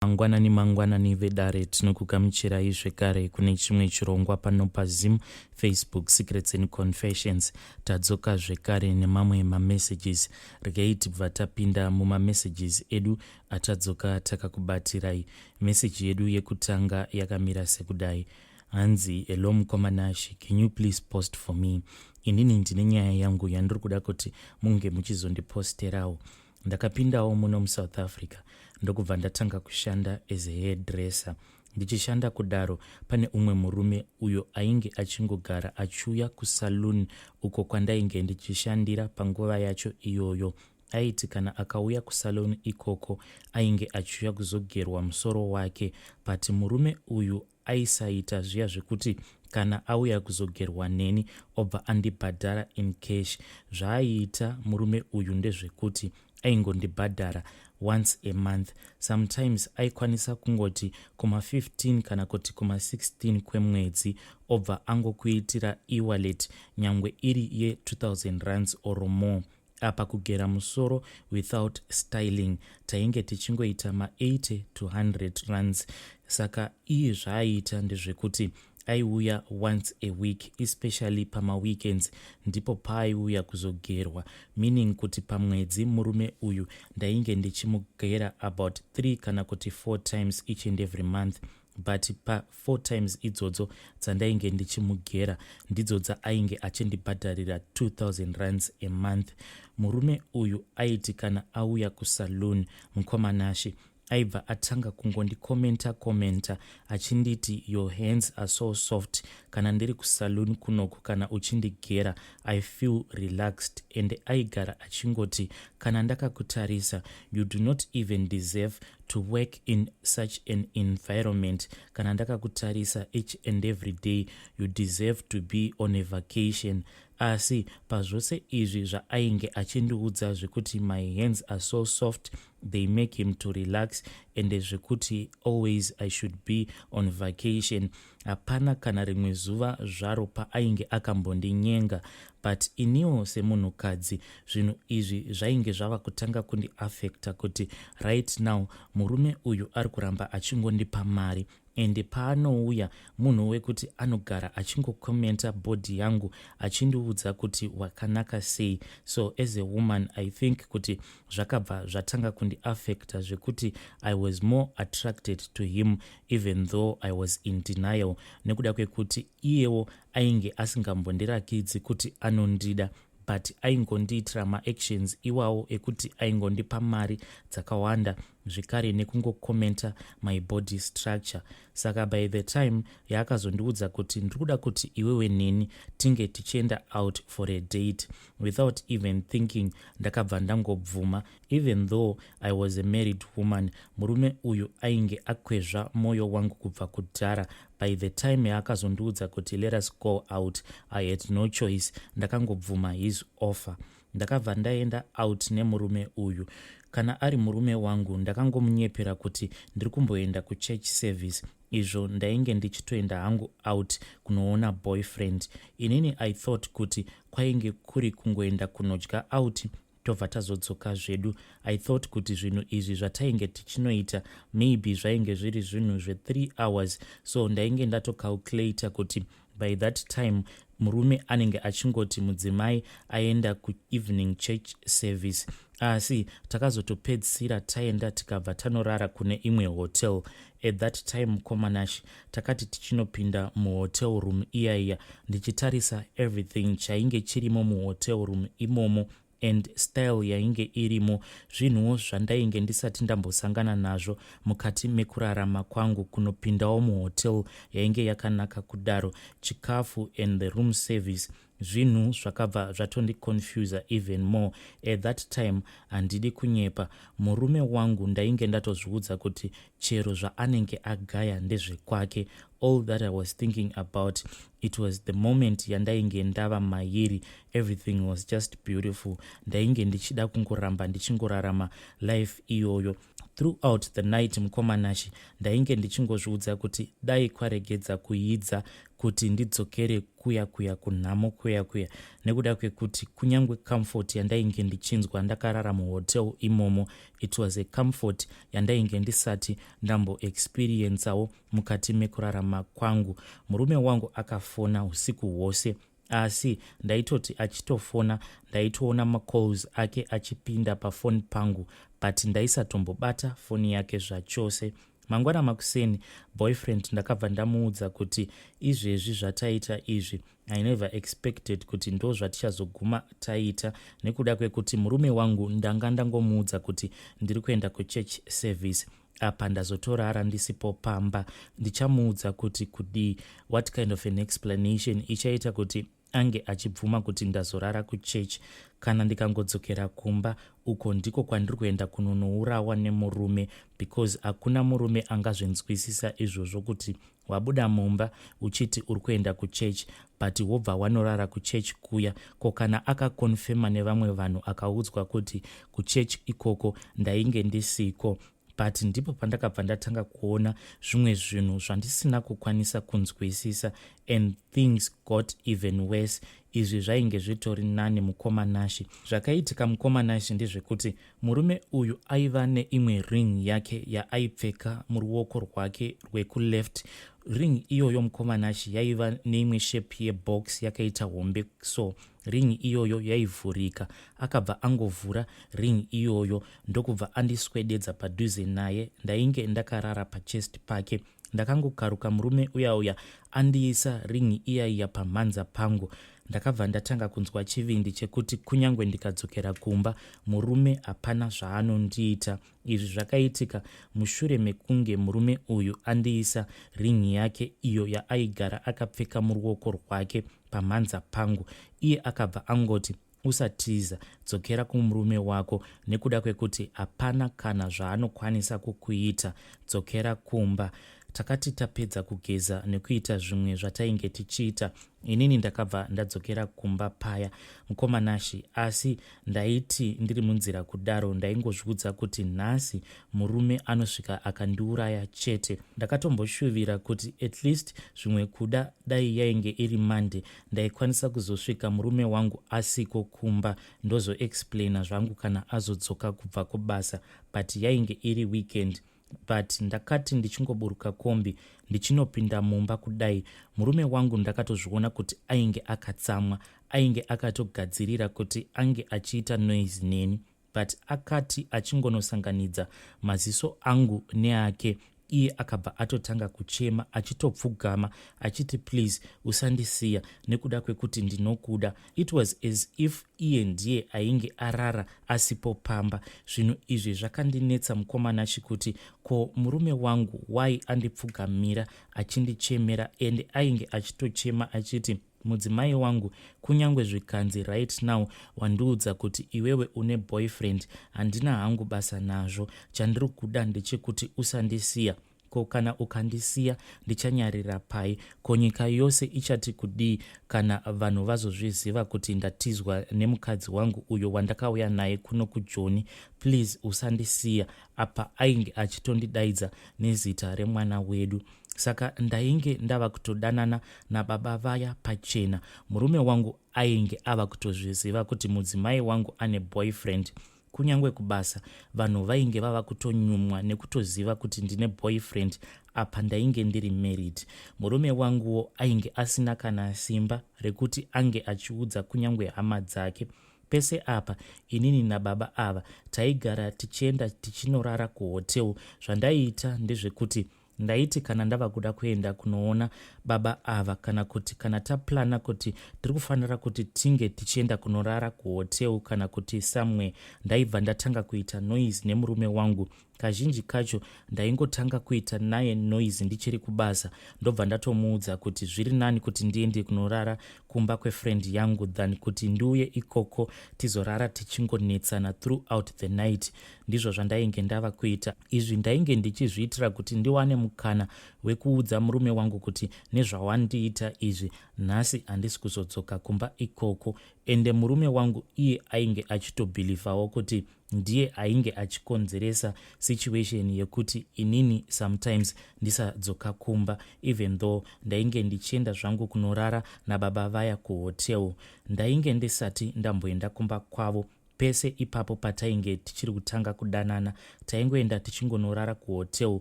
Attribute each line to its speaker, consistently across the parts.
Speaker 1: Mangwanani mangwanani vedare, tinokugamuchirai zvekare kune chimwe chirongwa pano paZim Facebook Secrets and Confessions. Tadzoka zvekare nemamwe mamessages. Regai tibva tapinda mumamessages edu atadzoka takakubatirai. Meseji yedu yekutanga yakamira sekudai. Hanzi, "Hello mukoma Nashi, can you please post for me? Inini ndine nyaya yangu yandiri kuda kuti munge muchizondiposterawo. Ndakapindawo muno muSouth Africa, ndokubva ndatanga kushanda as a hairdresser. Ndichishanda kudaro, pane umwe murume uyo ainge achingogara achiuya kusaloon uko kwandainge ndichishandira panguva yacho iyoyo. Aiti kana akauya kusalon ikoko, ainge achiuya kuzogerwa musoro wake, but murume uyu aisaita zviya zvekuti kana auya kuzogerwa neni obva andibhadhara in cash. Zvaaiita murume uyu ndezvekuti aingondibhadhara once a month. Sometimes aikwanisa kungoti kuma15 kana kuti kuma16 kwemwedzi, obva angokuitira ewallet, nyangwe iri ye2000 rands or more. Apa kugera musoro without styling tainge tichingoita ma80 to 100 rands. Saka iye zvaaiita ndezvekuti aiuya once a week, especially pamaweekends ndipo paaiuya kuzogerwa, meaning kuti pamwedzi murume uyu ndainge ndichimugera about 3 kana kuti 4 times each and every month. But pa4 times idzodzo dzandainge ndichimugera, ndidzo dzaainge achindibhadharira 2000 rands a month. Murume uyu aiti kana auya kusaloon, mukoma Nashi, aibva atanga kungondikomenta komenta achinditi, 'Your hands are so soft. Kana ndiri kusaloon kunoku, kana uchindigera, I feel relaxed.' And aigara achingoti, 'Kana ndakakutarisa, you do not even deserve to work in such an environment. Kana ndakakutarisa each and every day, you deserve to be on a vacation.' Asi pazvose izvi zvaainge achindiudza zvekuti my hands are so soft, they make him to relax, and zvekuti always I should be on vacation, hapana kana rimwe zuva zvaro paainge akambondinyenga. But iniwo semunhukadzi, zvinhu izvi zvainge zvava kutanga kundiafecta, kuti right now murume uyu ari kuramba achingondipa mari, and paanouya munhu wekuti anogara achingokomenta body yangu, achindiudza kuti wakanaka sei. So as a woman, I think kuti zvakabva zvatanga kundiafecta, zvekuti I was more attracted to him even though I was in denial, nekuda kwekuti iyewo ainge asingambondirakidzi kuti anondida, but aingondiitira maactions iwawo ekuti aingondipa mari dzakawanda, zvekare nekungokomenta my body structure. Saka by the time yaakazondiudza kuti ndiri kuda kuti iwewe neni tinge tichienda out for a date, without even thinking ndakabva ndangobvuma, even though I was a married woman. Murume uyu ainge akwezva mwoyo wangu kubva kudhara. By the time yaakazondiudza kuti let us go out, I had no choice, ndakangobvuma his offer. Ndakabva ndaenda out nemurume uyu. Kana ari murume wangu, ndakangomunyepera kuti ndiri kumboenda kuchurch service, izvo ndainge ndichitoenda hangu out kunoona boyfriend. Inini I thought kuti kwainge kuri kungoenda kunodya out, tobva tazodzoka zvedu. I thought kuti zvinhu izvi zvatainge tichinoita maybe zvainge zviri zvinhu zve3 hours, so ndainge ndatocalculata kuti by that time murume anenge achingoti mudzimai aenda kuevening church service. Asi takazotopedzisira taenda, tikabva tanorara kune imwe hotel. At that time, mukoma Nashi, takati tichinopinda muhotel room iyaiya, ndichitarisa everything chainge chirimo muhotel room imomo and style yainge irimo, zvinhuwo zvandainge ndisati ndambosangana nazvo mukati mekurarama kwangu, kunopindawo muhotel yainge yakanaka kudaro. Chikafu and the room service, zvinhu zvakabva zvatondiconfusa even more. At that time, handidi kunyepa, murume wangu ndainge ndatozviudza kuti chero zvaanenge agaya ndezvekwake. All that I was thinking about, it was the moment yandainge ndava mairi. Everything was just beautiful. Ndainge ndichida kungoramba ndichingorarama life iyoyo. Throughout the night, mukoma Nashe, ndainge ndichingozviudza kuti dai kwaregedza kuidza kuti ndidzokere kuya kuya kunhamo kuya kuya, nekuda kwekuti kunyange comfort yandainge ndichinzwa ndakarara muhotel imomo, it was a comfort yandainge ndisati ndamboexperiencewo mukati mekurarama kwangu. Murume wangu akafona usiku hwose, asi ndaitoti achitofona ndaitoona macalls ake achipinda pafoni pangu, but ndaisatombobata foni yake zvachose. Mangwana makuseni, boyfriend ndakabva ndamuudza kuti izvezvi zvataita izvi, I never expected kuti ndo zvatichazoguma taita, nekuda kwekuti murume wangu ndanga ndangomuudza kuti ndiri kuenda kuchurch service. Apa ndazotorara ndisipo pamba. Ndichamuudza kuti kudii? What kind of an explanation ichaita kuti ange achibvuma kuti ndazorara kuchechi? Kana ndikangodzokera kumba uko, ndiko kwandiri kuenda kunonourawa nemurume, because hakuna murume angazvinzwisisa izvozvo, kuti wabuda mumba uchiti uri kuenda kuchechi, but wobva wanorara kuchechi kuya. Ko kana akaconfirma nevamwe vanhu, akaudzwa kuti kuchechi ikoko ndainge ndisiko? But ndipo pandakabva ndatanga kuona zvimwe zvinhu zvandisina kukwanisa kunzwisisa, and things got even worse. Izvi zvainge zvitori nani, mukoma Nashe. Zvakaitika, mukoma Nashe, ndezvekuti murume uyu aiva neimwe ring yake yaaipfeka muruoko rwake rwekuleft. Ring iyoyo, mukoma Nashe, yaiva neimwe shape yebox yakaita hombe. So ring iyoyo yaivhurika. Akabva angovhura ring iyoyo, ndokubva andiswededza padhuze naye. Ndainge ndakarara pachest pake. Ndakangokaruka murume uya uya andiisa ring iya iya pamhanza pangu. Ndakabva ndatanga kunzwa chivindi chekuti kunyange ndikadzokera kumba, murume hapana zvaanondiita. Izvi zvakaitika mushure mekunge murume uyu andiisa ring yake iyo yaaigara akapfeka muruoko rwake pamhanza pangu. Iye akabva angoti, "Usatiza, dzokera kumurume wako, nekuda kwekuti hapana kana zvaanokwanisa kukuita. Dzokera kumba." Takati tapedza kugeza nekuita zvimwe zvatainge tichiita, inini ndakabva ndadzokera kumba paya, mukoma Nashe. Asi ndaiti ndiri munzira kudaro, ndaingozviudza kuti nhasi murume anosvika akandiuraya chete. Ndakatomboshuvira kuti at least zvimwe kuda dai yainge iri Monday, ndaikwanisa kuzosvika murume wangu asiko kumba, ndozoexplaina zvangu kana azodzoka kubva kubasa, but yainge iri weekend. But ndakati ndichingoburuka kombi ndichinopinda mumba kudai, murume wangu ndakatozviona kuti ainge akatsamwa, ainge akatogadzirira kuti ange achiita noise neni. But akati achingonosanganidza maziso angu neake, iye akabva atotanga kuchema achitopfugama achiti, "Please usandisiya, nekuda kwekuti ndinokuda." It was as if iye ndiye ainge arara asipo pamba. Zvinhu izvi zvakandinetsa, mukoma Nashe, kuti ko murume wangu wai andipfugamira achindichemera? And ainge achitochema achiti, "Mudzimai wangu, kunyange zvikanzi right now wandiudza kuti iwewe une boyfriend, handina hangu basa nazvo. Chandiri kuda ndechekuti usandisiya. Ko kana ukandisiya, ndichanyarira pai? Ko nyika yose ichati kudii kana vanhu vazozviziva kuti ndatizwa nemukadzi wangu uyo wandakauya naye kuno kuJoni? Please usandisiya." Apa ainge achitondidaidza nezita remwana wedu. Saka ndainge ndava kutodanana nababa vaya pachena. Murume wangu ainge ava kutozviziva kuti mudzimai wangu ane boyfriend. Kunyange kubasa vanhu vainge vava kutonyumwa nekutoziva kuti ndine boyfriend. Apa ndainge ndiri married. Murume wanguwo ainge asina kana simba rekuti ange achiudza kunyange hama dzake. Pese apa inini nababa ava taigara tichienda tichinorara kuhotel. Zvandaiita ndezvekuti ndaiti kana ndava kuda kuenda kunoona baba ava, kana kuti kana taplana kuti tiri kufanira kuti tinge tichienda kunorara kuhotel kana kuti somewhere, ndaibva ndatanga kuita noise nemurume wangu. Kazhinji kacho ndaingotanga kuita naye noise ndichiri kubasa, ndobva ndatomuudza kuti zviri nani kuti ndiende kunorara kumba kwefriend yangu than kuti ndiuye ikoko tizorara tichingonetsana throughout the night. Ndizvo zvandainge ndava kuita. Izvi ndainge ndichizviitira kuti ndiwane mukana wekuudza murume wangu kuti nezvawandiita izvi, nhasi handisi kuzodzoka kumba ikoko. Ende murume wangu iye ainge achitobhilivhawo kuti ndiye ainge achikonzeresa situation yekuti inini sometimes ndisadzoka kumba, even though ndainge ndichienda zvangu kunorara nababa vaya kuhotel. Ndainge ndisati ndamboenda kumba kwavo pese ipapo. Patainge tichiri kutanga kudanana, taingoenda tichingonorara kuhotel.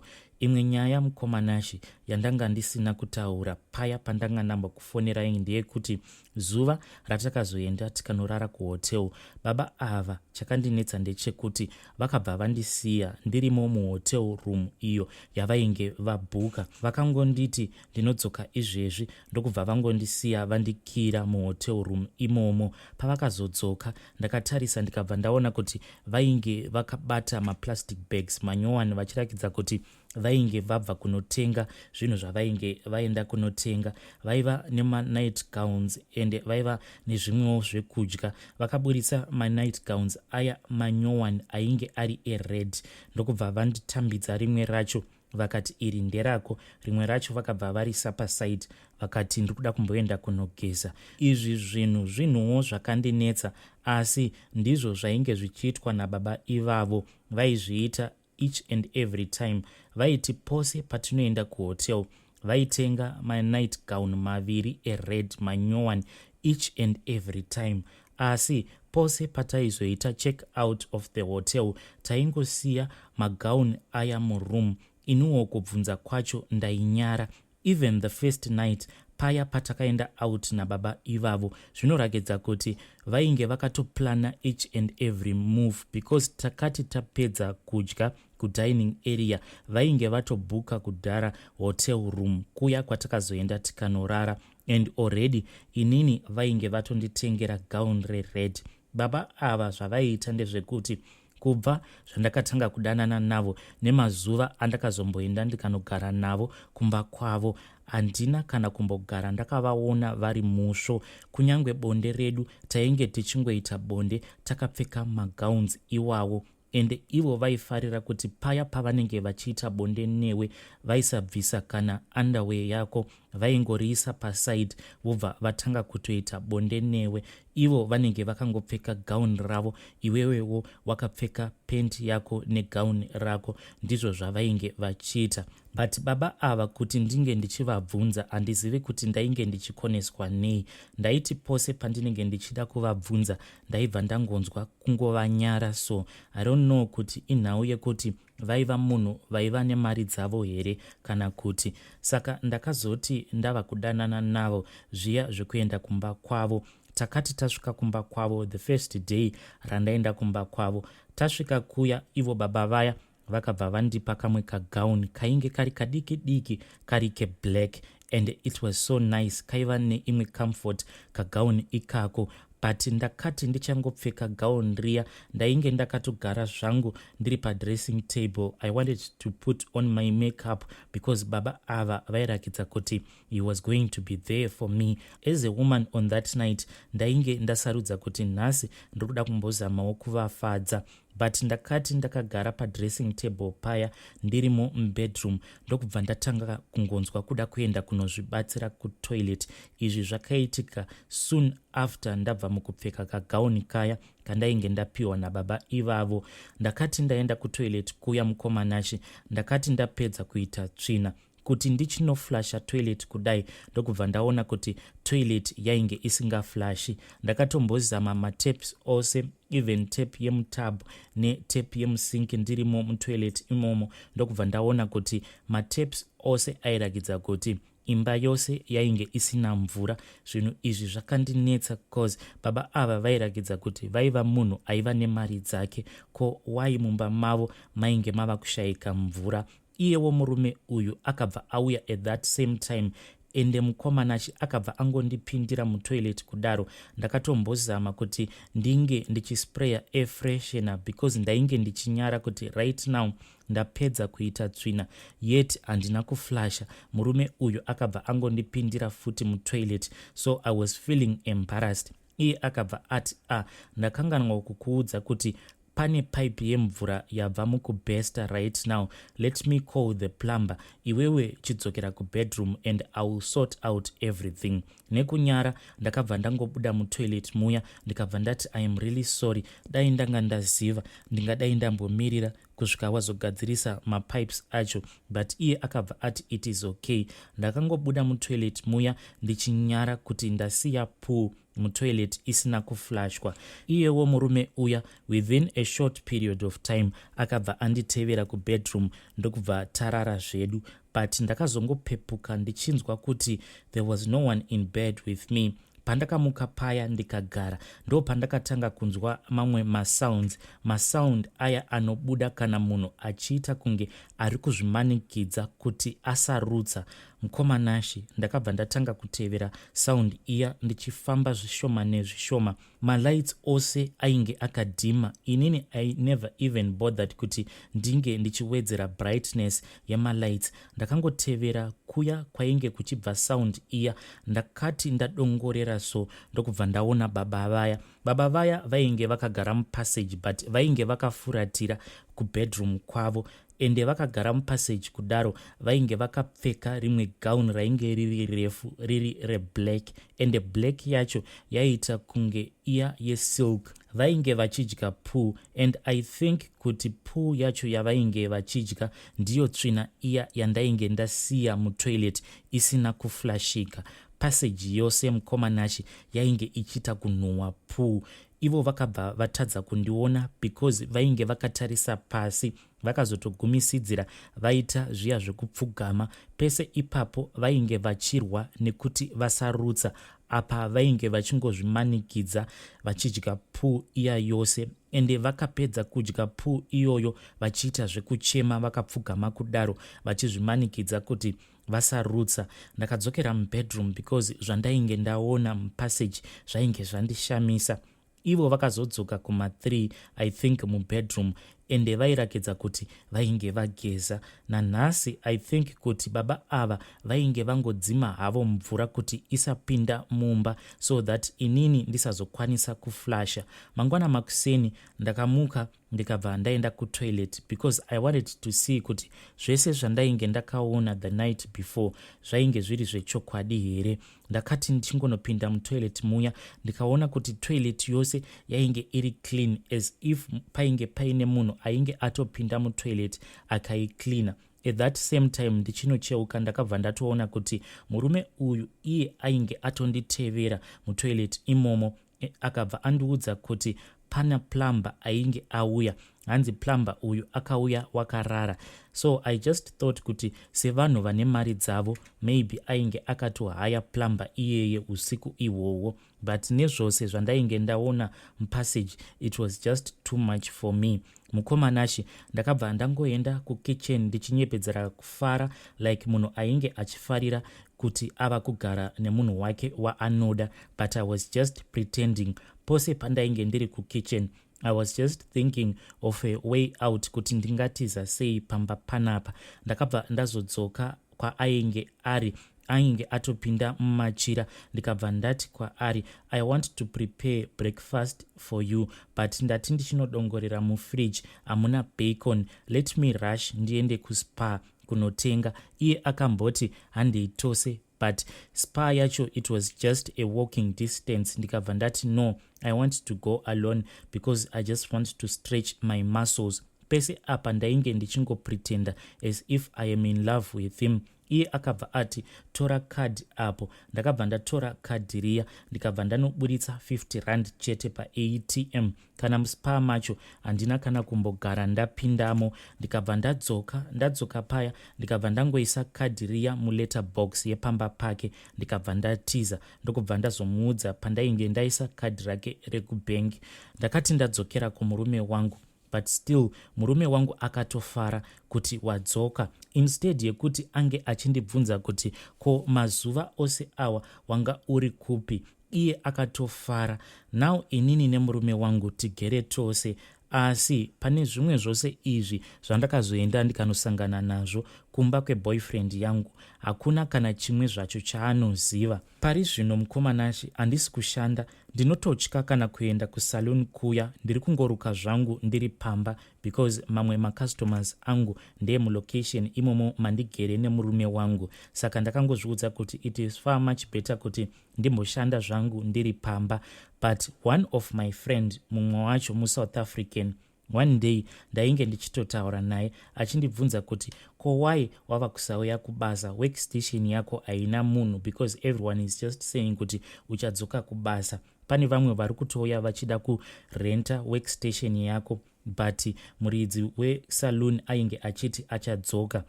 Speaker 1: Imwe nyaya, mukoma Nashi, yandanga ndisina kutaura paya pandanga ndambokufonerai ndeyekuti zuva ratakazoenda tikanorara kuhotel, baba ava, chakandinetsa ndechekuti vakabva vandisiya ndirimo muhotel room iyo yavainge vabhuka. Vakangonditi, "Ndinodzoka izvezvi," ndokubva vangondisiya vandikira muhotel room imomo. Pavakazodzoka, ndakatarisa ndikabva ndaona kuti vainge vakabata maplastic bags manyowani, vachirakidza kuti vainge vabva kunotenga zvinhu zvavainge vaenda kunotenga. Vaiva nemanight gowns ende vaiva nezvimwewo zvekudya. Vakaburitsa manight gowns aya manyowani ainge ari ered, ndokubva vanditambidza rimwe racho, vakati, "Iri nderako." Rimwe racho vakabva varisa paside, vakati, "Ndiri kuda kumboenda kunogeza." Izvi zvinhu zvinhuwo zvakandinetsa, asi ndizvo zvainge zvichiitwa nababa ivavo. Vaizviita each and every time. Vaiti pose patinoenda kuhotel, vaitenga manight gown maviri ered manyowani each and every time. Asi pose pataizoita check out of the hotel, taingosiya magauni aya muroom. Iniwo kubvunza kwacho ndainyara. Even the first night paya patakaenda out nababa ivavo, zvinorakidza kuti vainge vakatoplana each and every move, because takati tapedza kudya kudining area, vainge vatobhuka kudhara hotel room kuya kwatakazoenda tikanorara, and already inini vainge vatonditengera gown rered. Baba ava zvavaiita ndezvekuti kubva zvandakatanga kudanana navo nemazuva andakazomboenda ndikanogara navo kumba kwavo, handina kana kumbogara ndakavaona vari musvo. Kunyange bonde redu, tainge tichingoita bonde takapfeka magowns iwawo. Ende ivo vaifarira kuti paya pavanenge vachiita bonde newe, vaisabvisa kana underwear yako. Vaingoriisa paside, vobva vatanga kutoita bonde newe. Ivo vanenge vakangopfeka gauni ravo, iwewewo wakapfeka penti yako negauni rako. Ndizvo zvavainge vachiita. But baba ava, kuti ndinge ndichivabvunza, handizivi kuti ndainge ndichikoneswa nei. Ndaiti pose pandinenge ndichida kuvabvunza, ndaibva ndangonzwa kungovanyara. So I don't know kuti inhau yekuti vaiva munhu vaiva nemari dzavo here kana kuti. Saka ndakazoti ndava kudanana navo zviya zvekuenda kumba kwavo, takati tasvika kumba kwavo, the first day randaenda kumba kwavo, tasvika kuya, ivo baba vaya vakabva vandipa kamwe kagauni kainge kari kadiki diki, kari keblack, and it was so nice. Kaiva neimwe comfort kagauni ikako. But ndakati ndichangopfeka gauni riya, ndainge ndakatogara zvangu ndiri padressing table. I wanted to put on my makeup because baba ava vairakidza kuti he was going to be there for me as a woman on that night. Ndainge ndasarudza kuti nhasi ndiri kuda kumbozamawo kuvafadza. But ndakati ndakagara padressing table paya ndirimo mubedroom, ndokubva ndatanga kungonzwa kuda kuenda kunozvibatsira kutoilet. Izvi zvakaitika soon after ndabva mukupfeka kagauni kaya kandainge ndapiwa nababa ivavo. Ndakati ndaenda kutoilet kuya, mukoma Nashi, ndakati ndapedza kuita tsvina, kuti ndichinoflasha toilet kudai, ndokubva ndaona kuti toilet yainge isingaflashi. Ndakatombozama mataps ose, even tap yemutub netap yemusink, ndirimo mutoilet imomo, ndokubva ndaona kuti mataps ose airakidza kuti imba yose yainge isina mvura. Zvinhu izvi zvakandinetsa, cause baba ava vairakidza kuti vaiva munhu aiva nemari dzake. Ko wai mumba mavo mainge mava kushayika mvura? Iyewo murume uyu akabva auya at that same time, ende mukoma Nashi, akabva angondipindira mutoilet kudaro. Ndakatombozama kuti ndinge ndichispraya air freshener because ndainge ndichinyara kuti right now ndapedza kuita tsvina, yet handina kuflasha. Murume uyu akabva angondipindira futi mutoilet, so I was feeling embarrassed. Iye akabva ati, "A ah, ndakanganwa kukuudza kuti Pane pipe yemvura yabva mukubursta right now. Let me call the plumber. Iwewe chidzokera kubedroom and I will sort out everything." Nekunyara ndakabva ndangobuda mutoilet muya, ndikabva ndati, "I am really sorry. Dai ndanga ndaziva, ndingadai ndambomirira kusvika wazogadzirisa mapipes acho." But iye akabva ati, "It is okay." Ndakangobuda mutoilet muya ndichinyara kuti ndasiya poo mutoilet isina kuflashwa. Iyewo murume uya, within a short period of time, akabva anditevera kubedroom, ndokubva tarara zvedu. But ndakazongopepuka ndichinzwa kuti there was no one in bed with me. Pandakamuka paya ndikagara, ndo pandakatanga kunzwa mamwe masounds, masound aya anobuda kana munhu achiita kunge ari kuzvimanikidza kuti asarutsa. Mukoma Nashi, ndakabva ndatanga kutevera sound iya ndichifamba zvishoma nezvishoma. Malights ose ainge akadhima. Inini I never even bothered kuti ndinge ndichiwedzera brightness yemalights. Ndakangotevera kuya kwainge kuchibva sound iya. Ndakati ndadongorera so, ndokubva ndaona baba vaya. Baba vaya vainge vakagara mupassage, but vainge vakafuratira kubedroom kwavo. Ende vakagara mupassage kudaro, vainge vakapfeka rimwe gown rainge riri refu, riri reblack, ende black yacho yaiita kunge iya yesilk. Vainge vachidya poo, and I think kuti poo yacho yavainge vachidya ndiyo tsvina iya yandainge ndasiya mutoilet isina kuflashika. Passage yose, mukoma Nashi, yainge ichiita kunhuhwa poo. Ivo vakabva vatadza kundiona because vainge vakatarisa pasi. Vakazotogumisidzira vaita zviya zvekupfugama. Pese ipapo vainge vachirwa nekuti vasarutsa. Apa vainge vachingozvimanikidza vachidya poo iya yose. Ende vakapedza kudya poo iyoyo vachiita zvekuchema vakapfugama kudaro, vachizvimanikidza kuti vasarutsa. Ndakadzokera mubedroom because zvandainge ndaona mupassage zvainge zvandishamisa. Ivo vakazodzoka kuma3, I think, mubedroom, ende vairakidza kuti vainge vageza. Nanhasi I think kuti baba ava vainge vangodzima havo mvura kuti isapinda mumba so that inini ndisazokwanisa kuflasha. Mangwana makuseni ndakamuka, ndikabva ndaenda kutoilet because I wanted to see kuti zvese zvandainge ndakaona the night before zvainge zviri zvechokwadi here. Ndakati ndichingonopinda mutoilet muya, ndikaona kuti toilet yose yainge iri clean, as if painge paine munhu ainge atopinda mutoilet akaicleana. At that same time ndichinocheuka, ndakabva ndatoona kuti murume uyu iye ainge atonditevera mutoilet imomo. Akabva andiudza kuti pana plumber ainge auya. Hanzi plumber uyu akauya wakarara. So I just thought kuti sevanhu vane mari dzavo, maybe ainge akatohaya plumber iyeye usiku ihwohwo. But nezvose zvandainge ndaona mupassage, it was just too much for me, mukoma Nashi. Ndakabva ndangoenda kukitchen ndichinyepedzera kufara like munhu ainge achifarira kuti ava kugara nemunhu wake waanoda, but I was just pretending. Pose pandainge ndiri kukitchen, I was just thinking of a way out, kuti ndingatiza sei pamba panapa. Ndakabva ndazodzoka kwaainge ari. Ainge atopinda mumachira. Ndikabva ndati kwaari, "I want to prepare breakfast for you, but ndati ndichinodongorera mufridge, hamuna bacon. Let me rush ndiende kuSpar kunotenga." Iye akamboti, "Handei tose," but Spar yacho, it was just a walking distance. Ndikabva ndati, "No, I want to go alone because I just want to stretch my muscles." Pese apa ndainge ndichingopretenda as if I am in love with him. Iye akabva ati, "Tora kadhi apo." Ndakabva ndatora kadhi riya, ndikabva ndanoburitsa 50 rand chete paATM. Kana muSpar macho handina kana kumbogara ndapindamo. Ndikabva ndadzoka. Ndadzoka paya, ndikabva ndangoisa kadhi riya muletter box yepamba pake, ndikabva ndatiza. Ndokubva ndazomuudza pandainge ndaisa kadhi rake rekubhengi. Ndakati ndadzokera kumurume wangu, but still murume wangu akatofara kuti wadzoka. Instead yekuti ange achindibvunza kuti, "Ko mazuva ose awa wanga uri kupi?" iye akatofara. Now inini nemurume wangu tigere tose, asi pane zvimwe zvose izvi zvandakazoenda ndikanosangana nazvo. Kumba kweboyfriend yangu hakuna kana chimwe zvacho chaanoziva. Pari zvino mukoma Nashy handisi kushanda, ndinototya kana kuenda kusaloon kuya. Ndiri kungoruka zvangu ndiri pamba because mamwe macustomers angu ndeemulocation imomo mandigere nemurume wangu. Saka ndakangozviudza kuti it is far much better kuti ndimboshanda zvangu ndiri pamba. But one of my friend, mumwe wacho muSouth African, one day ndainge ndichitotaura naye achindibvunza kuti ko why wava kusauya kubasa, workstation yako haina munhu, because everyone is just saying kuti uchadzoka kubasa. Pane vamwe vari kutouya vachida kurenta workstation yako, but muridzi wesaloon ainge achiti achadzoka.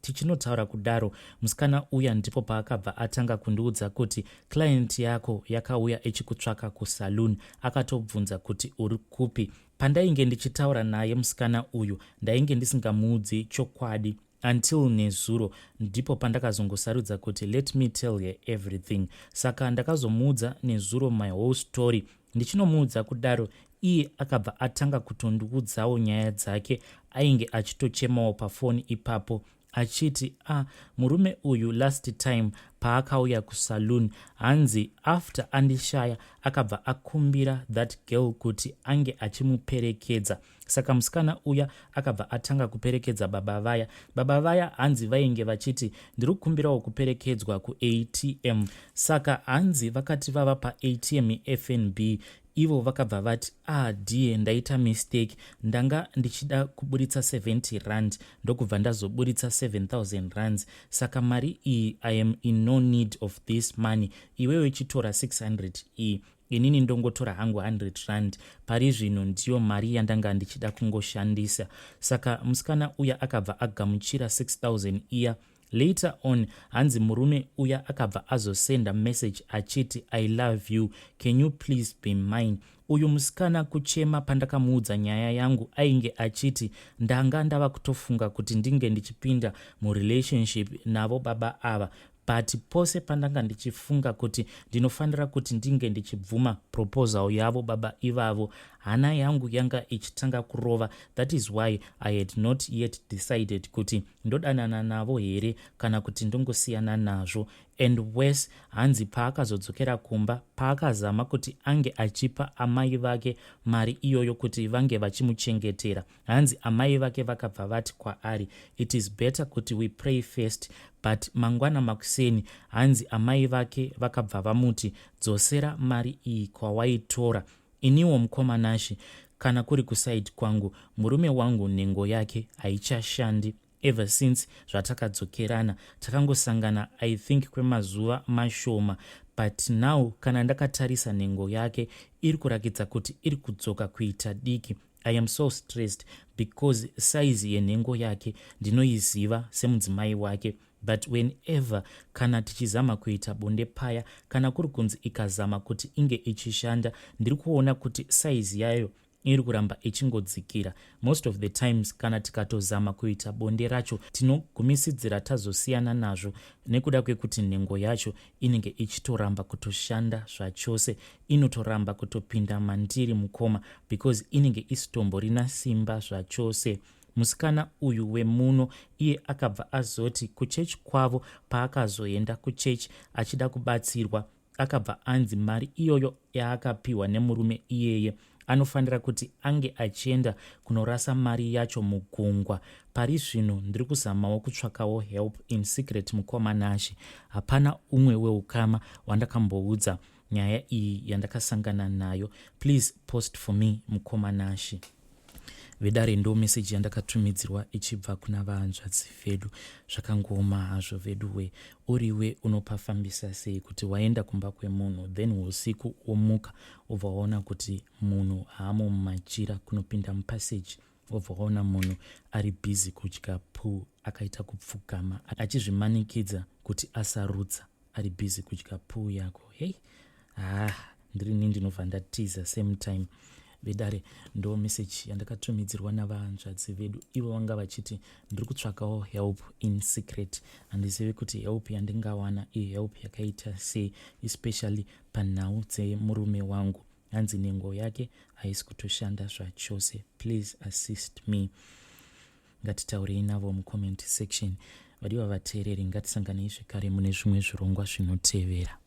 Speaker 1: Tichinotaura kudaro, musikana uya ndipo paakabva atanga kundiudza kuti client yako yakauya ichikutsvaka kusaloon, akatobvunza kuti uri kupi. Pandainge ndichitaura naye musikana uyu, ndainge ndisingamuudzi chokwadi until nezuro. Ndipo pandakazongosarudza kuti let me tell her everything. Saka ndakazomuudza nezuro my whole story. Ndichinomuudza kudaro, iye akabva atanga kutondiudzawo nyaya dzake. Ainge achitochemawo pafoni ipapo achiti a ah, murume uyu last time paakauya kusaloon, hanzi after andishaya akabva akumbira that girl kuti ange achimuperekedza. Saka musikana uya akabva atanga kuperekedza baba vaya. Baba vaya hanzi vainge vachiti ndiri kukumbirawo kuperekedzwa kuATM. Saka hanzi vakati vava paATM yeFNB, ivo vakabva vati, "Ah dear, ndaita mistake, ndanga ndichida kuburitsa 70 rand, ndokubva ndazoburitsa 7000 rands. Saka mari iyi, I am in no need of this money. Iwewe chitora 600 iyi, inini ndongotora hangu 100 rand. Pari zvino ndiyo mari yandanga ndichida kungoshandisa." Saka musikana uya akabva agamuchira 6000 iya. Later on hanzi murume uya akabva azosenda message achiti, "I love you, can you please be mine?" Uyu musikana kuchema. Pandakamuudza nyaya yangu, ainge achiti ndanga ndava kutofunga kuti ndinge ndichipinda murelationship navo baba ava, but pose pandanga ndichifunga kuti ndinofanira kuti ndinge ndichibvuma proposal yavo baba ivavo, hana yangu yanga ichitanga kurova. That is why I had not yet decided kuti ndodanana navo here kana kuti ndongosiyana nazvo. And worse, hanzi paakazodzokera kumba, paakazama kuti ange achipa amai vake mari iyoyo kuti vange vachimuchengetera, hanzi amai vake vakabva vati kwaari, "It is better kuti we pray first." But mangwana makuseni, hanzi amai vake vakabva vamuti, "Dzosera mari iyi kwawaitora." Iniwo mukoma Nashy, kana kuri kuside kwangu, murume wangu nhengo yake haichashandi ever since zvatakadzokerana. Takangosangana, I think, kwemazuva mashoma, but now kana ndakatarisa nhengo yake iri kurakidza kuti iri kudzoka kuita diki. I am so stressed because size yenhengo yake ndinoiziva semudzimai wake, but whenever kana tichizama kuita bonde paya, kana kuri kunzi ikazama kuti inge ichishanda, ndiri kuona kuti size yayo iri kuramba ichingodzikira. Most of the times kana tikatozama kuita bonde racho, tinogumisidzira tazosiyana nazvo nekuda kwekuti nhengo yacho inenge ichitoramba kutoshanda zvachose. Inotoramba kutopinda mandiri, mukoma, because inenge isitomborina simba zvachose. Musikana uyu wemuno iye akabva azoti kuchechi kwavo, paakazoenda kuchechi achida kubatsirwa, akabva anzi mari iyoyo yaakapiwa nemurume iyeye anofanira kuti ange achienda kunorasa mari yacho mugungwa. Pari zvino ndiri kuzamawo kutsvakawo help in secret, mukoma Nashy. Hapana umwe weukama wandakamboudza nyaya iyi yandakasangana nayo. Please post for me, mukoma Nashy. Vedare, ndo meseji yandakatumidzirwa ichibva kuna vahanzvadzi vedu. Zvakangoma hazvo veduwe. Uriwe unopafambisa sei kuti waenda kumba kwemunhu, then usiku womuka, wobva waona kuti munhu haamo mumachira, kunopinda mupassage wobva waona munhu ari busy kudya poo, akaita kupfugama achizvimanikidza kuti asarutsa, ari busy kudya poo yako? Hei, ha, ndirini ndinobva ndatiza same time. Vedare, ndo meseji yandakatumidzirwa navahanzvadzi vedu. Ivo vanga vachiti ndiri kutsvakawo help in secret, handizivi kuti help yandingawana ihelp yakaita sei, especially panhau dzemurume wangu. Hanzi nhengo yake haisi kutoshanda zvachose. Please assist me. Ngatitaurei navo mucomment section. Vadiwa vateereri, ngatisanganei zvekare mune zvimwe zvirongwa zvinotevera.